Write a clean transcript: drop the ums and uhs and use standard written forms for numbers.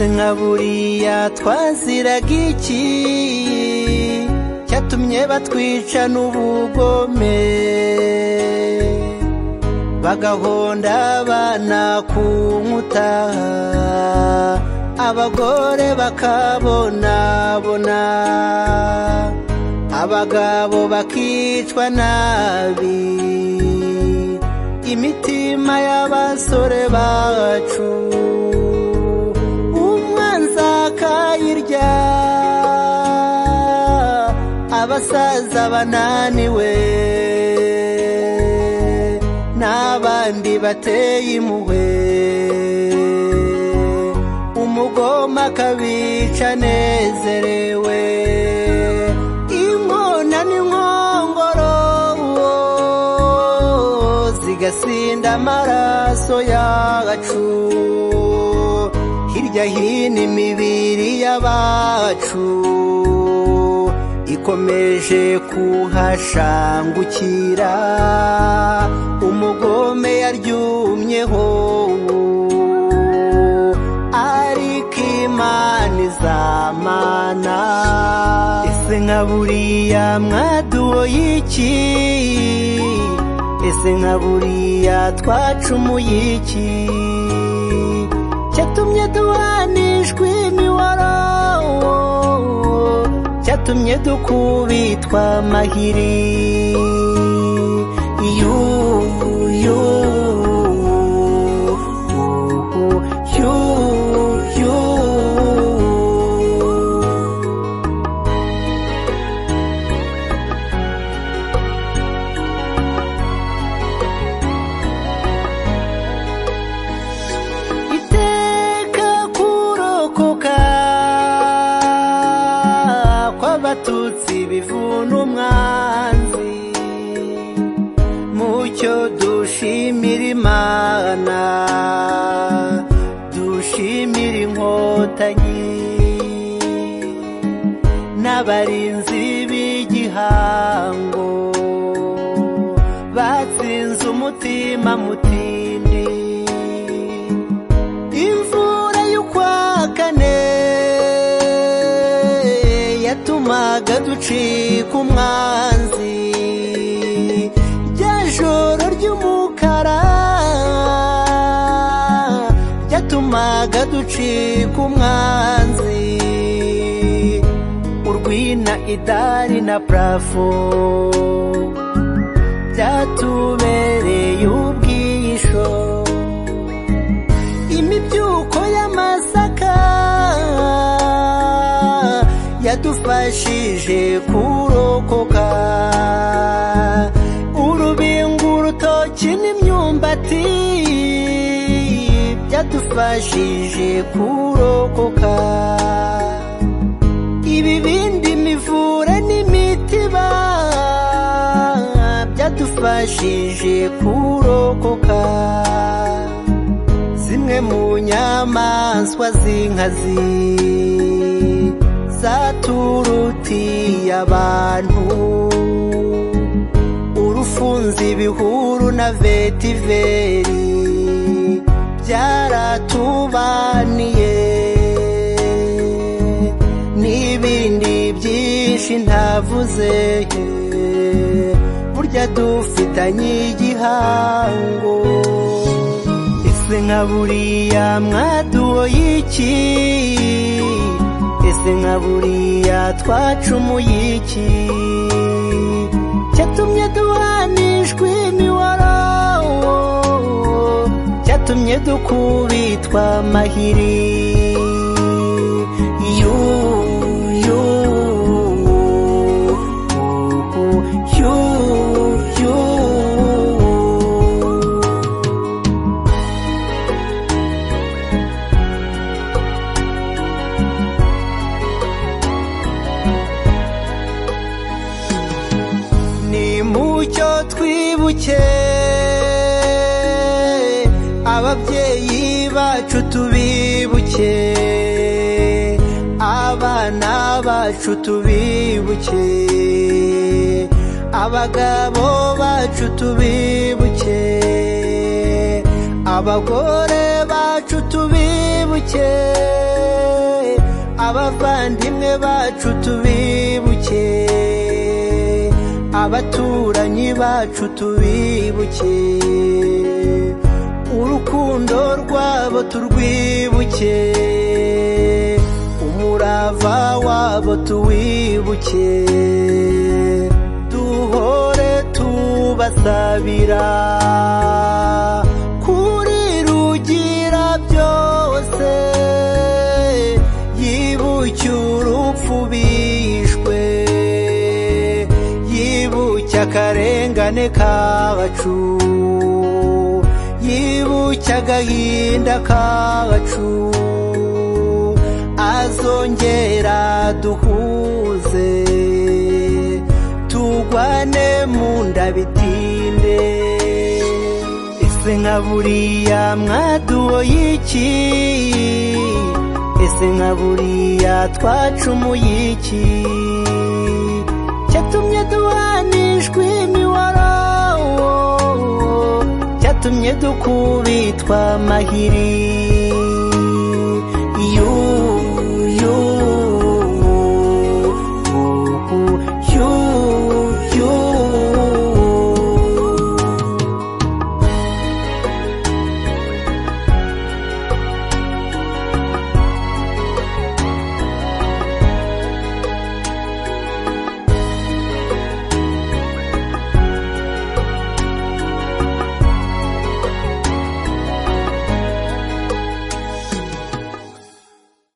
Ese nka buriya twaziraga iki cyatumye batwica n'ubugome, bagahonda abana ku nkuta, abagore bakabonabona, abagabo bakicwa nabi, imitima y'abasore bacu umwanzi akayirya, abasaza bananiwe n'abandi bateye impuhwe, umugoma akabica anezerewe, inkona n'inkongoro zigasinda amaraso yacu, hirya hino imibiri y'abacu ikomeje kuhashangukira, umugome yaryumyeho ariko Imana izamana. Ese nka buriya mwaduhoye iki? Ese nka buriya twacumuye iki cyatumye duhanishwa imihoro, cyatumye dukubitwa amahiri? Yu yu yu yu. Iteka kurokoka kw'abatutsi bivuna umwanzi, mucyo dushimira Imana, dushimira Inkotanyi n'abarinzi b'igihango batsinze umutima mutindi. Imvura y'ukwa kane yatumaga ducika umwanzi, rya joro ry'umukara ryatumaga ducika umwanzi, urwina idari na parafo byatubereye ubwisho, imibyuko y'amasaka yadufashije kurokoka, urubingo urutoki n'imyumbati byadufashije kurokoka, ibibindi imivure n'imitiba byadufashije kurokoka, zimwe mu nyamaswa z'inkazi zaturutiye abantu, urufunze ibihuru na vetiveri byaratubaniye, n'ibindi byinshi ntavuze, burya dufitanye igihango. Ese nka buriya mwaduhoye iki? Ese nka buriya twacumuye iki cyatumye duhanishwa imihoro, cyatumye dukubitwa amahiri? Yu yu yu yu. Nimucyo twibuke ababyeyi bacu, tubibuke abana bacu, tubibuke abagabo bacu, tubibuke abagore bacu, tubibuke. Abavandimwe bacu tubibuke, abaturanyi bacu tubibuke, urukundo rwabo turwibuke, umurava wabo tuwibuke, duhore tubasabira kuri Rugira byose, yibuke urupfu bishwe, yibuke akarengane kabacu, yibuke agahinda kabacu, azongera duhuze, tugwane mu nda bitinde. Ese nka buriya mwaduhoye iki? Ese nka buriya twacumuye iki? Cyatumye duhanishwa imihoro, cyatumye dukubitwa amahiri.